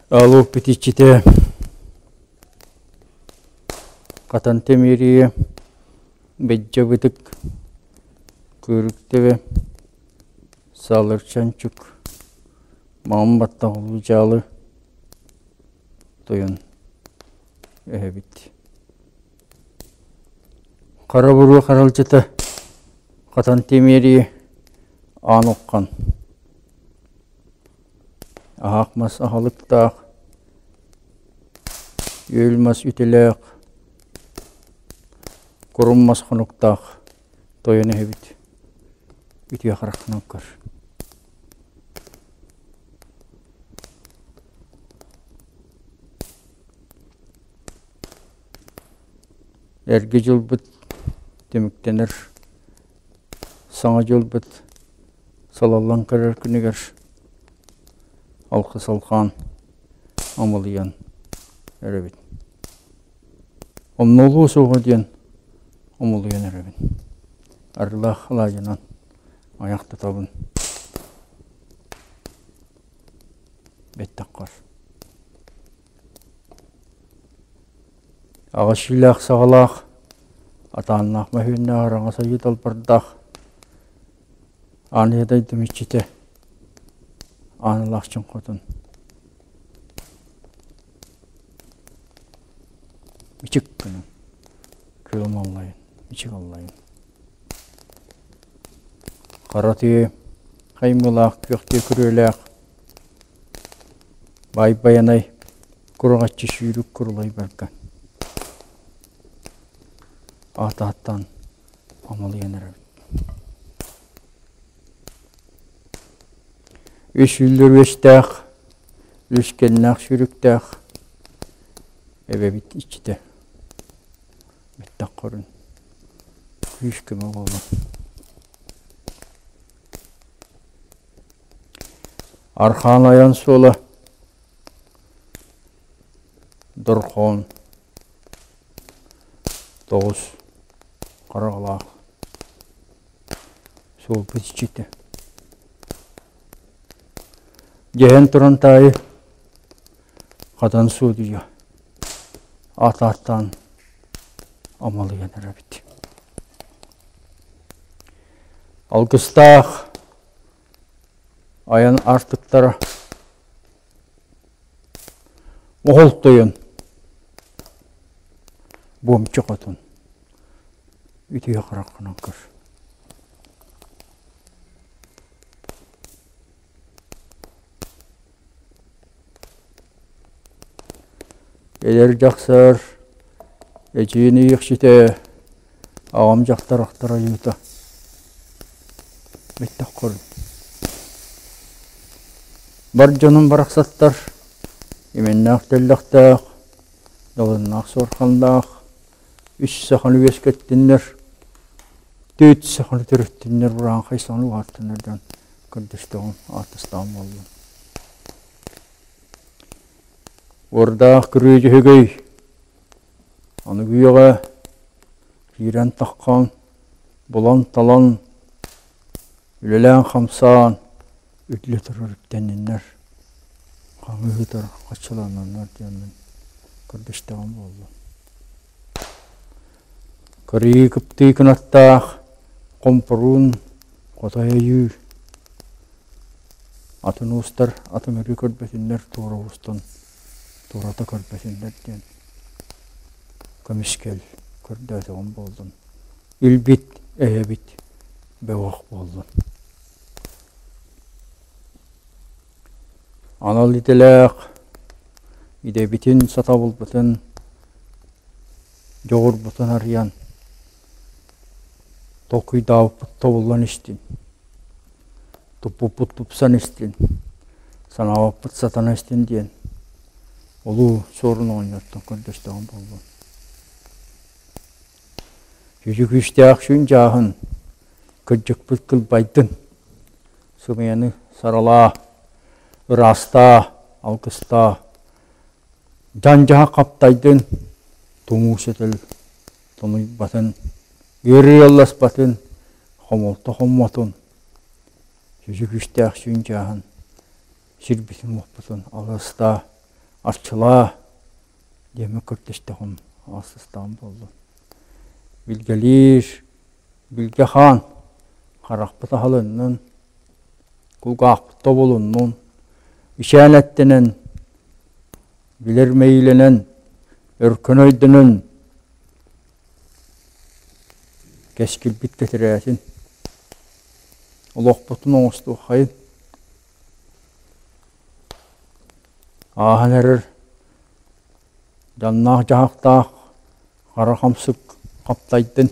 Алук битиччитэ Хатан Тэмиэрийэ Бэдьдьэ Бытык Кыырык Төбө Салыр Чанчык Маҥан Баттаҕылыы Дьаалы Тойон эһэбит Хара буруо харалдьыта Хатан Тимиэрийэ Аан Уххан Аһаах мас аһылыктаах, үөл мас үтүлээх, курум мас хонуктаах тойон эһэбит үтүө хараххынан көр. Эргэ дьылбыт түмүктэнэр, саҥа дьылбыт салаллан көрөр күнүгэр алгыс алҕаан амалыйан эрэбин. Омнуолуо суоҕа диэн омолуйан эрэбин. Арыылаах алаадьынан айах тутабын. Бэттэххэр. Аҕыс сүүлээх саҕалаах, атааннаах мөһүүннээх араҥас айыы далбардаах Аан ийэ дойдум иччитэ Ааналаах чоҥхотун Мичик гынан күөм аллайын, мичик аллайын. Хара тыа хаймыылаах күөхтүү күрүөлээх Баай Байанай кураҕаччы сүүрүк курулай барган аат-ааттаан амалыйан эрэбит. Үс үллэр үөстээх, үскэннээх сүрүктээх эбэбит иччитэ бэттэх көрүн күүс-көмө буолан. Архаан айан суола Дорхоон Тоҕус хараҕалаах суолбут иччитэ. Дьэһэн туран таайы хатан суодуйа аат ааттаан амалыйан эрэбит. Алгыстаах айан аартыктара Оһол тойон буомчу хотун үтүө хараххынан көр. Эдэр дьахсар эдьиийин иэхситэ аҕам дьахтар ахтар айыыта Бэттэх көрүн. Бар дьонум барахсаттар имэннээх тэллэхтээх, далыннаах суорҕаннаах, үс саханы үөскэттиннэр, түөрт саханы төрөттүннэр, урааҥхай саҥаны уһааттыннар диэн көрдөстөҕүм, ааттастаҕым буоллун. Уордаах күрүө дьөһөгөй аныгы үйэҕэ киирэн таххан, булан-талан, үлэлээн-хамсаан үтлэ турар үктэнниннэр, хаҥыы ыытар хаччылананнар диэммин көрдөстөҕүм буолла. Кырыы кыптыы кынаттаах хомпоруун хотой өйүүр атын уустар атын өрүү көрбөтүннэр туора уустан туората көрбөтүннэр диэн көмүскэл көрдөөтөҕүм буоллун. Илбит эһэбит бөҕөх буоллун. Анал идэлээх идэбитин, сатабылбытын, дьоҕурбутун арыйан толкуйдаабыппыт тобуллан истин, туппуппут тупсан истин, санаабыппыт сатана истин диэн улуу суорун оҕонньортон көрдөстөҕүм буоллун. Сүдү күүстээх сүн дьааһын, кырдьыкпыт кылбайдын, сымыйаны саралаа, ыраастаа, алгыстаа, дьан-дьаһах хаптайдын, тумуу сөтөл тонуйбатын, ыарыы ыалласпатын, хомолто хоммотун, сүдү күүстээх сүн дьааһын сирбитин-уоппутун алгыстаа. арчылаа диэммин көрдөстөҕүм, аастастаҕым буоллун. Билгэлиир, билгэ хаан, харахпыт аһылыннын, кулгаахпыт тобулуннун, ичээн эттэнэн, билэр мэйиилэнэн, өркөн өйдөнөн, кэскилбит кэтирээтин, олохпутун оҥостуоххайын. Ааһан эрэр дьаннаах-дьаһахтаах хара хамсык хаптайдын,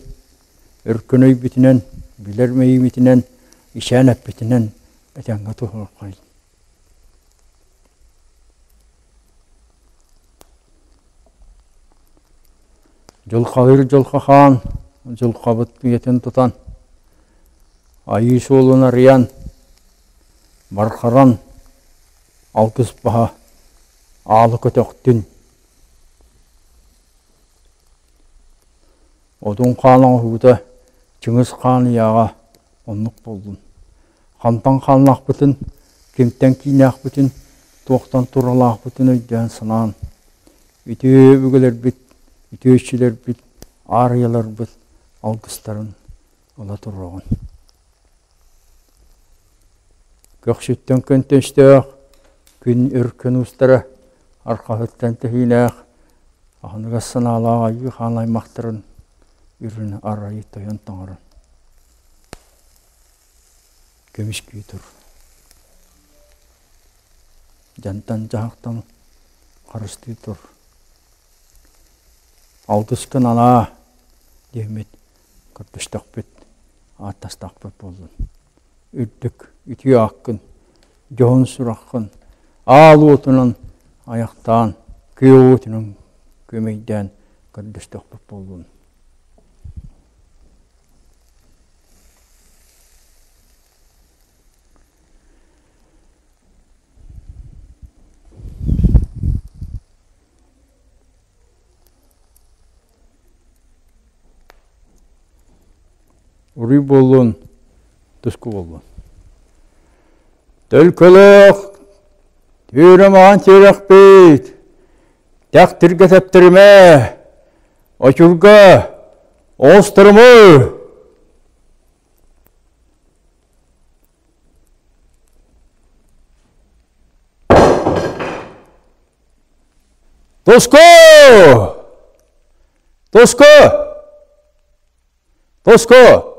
өркөн өйбүтүнэн, билэр мэйиибитинэн, ичээн эппитинэн этэҥҥэ туһуоххайын. Дьылҕалыыр дьылҕа хаан, дьылҕабыт үйэтин тутан, айыы суолун арыйан, бархаран, алгыс баһа аалы көтөхтүн. Одун хаан оҥоһуута Чыҥыс хаан ыйааҕа оннук буоллун. Хантан хааннаахпытын, кимтэн кииннээхпитин, туохтан туралаахпытын өйдөөн-санаан, үтүө өбүгэлэрбит, үтүө иччилэрбит, аарыйаларбыт алгыстарын ыла туруоҕун. Көхсүттэн көнтөстөөх, күн өркөн уустара, арҕаһыттан тэһиилээх, аһыныгас санаалаах айыы хаан аймахтарын үрүн арайы тойон таҥаран көмүскүү тур. Дьантан-дьаһахтан харыстыы тур. Алгыскын анаа диэммит көрдөстөхпүт, ааттастахпыт буоллун. Үрдүк үтүө ааккын, дьоһун сураххын аал уотунан айахтаан, күө уотунан күөмэйдээн көрдөстөхпүт буоллун. Уруй буоллун, туску буоллун. Төлкөлөөх, түүрэ маҕан сүрэхпит, тэхтиргэ тэптэримэ, очурга оҕустарымы! Туску! Туску! Туску!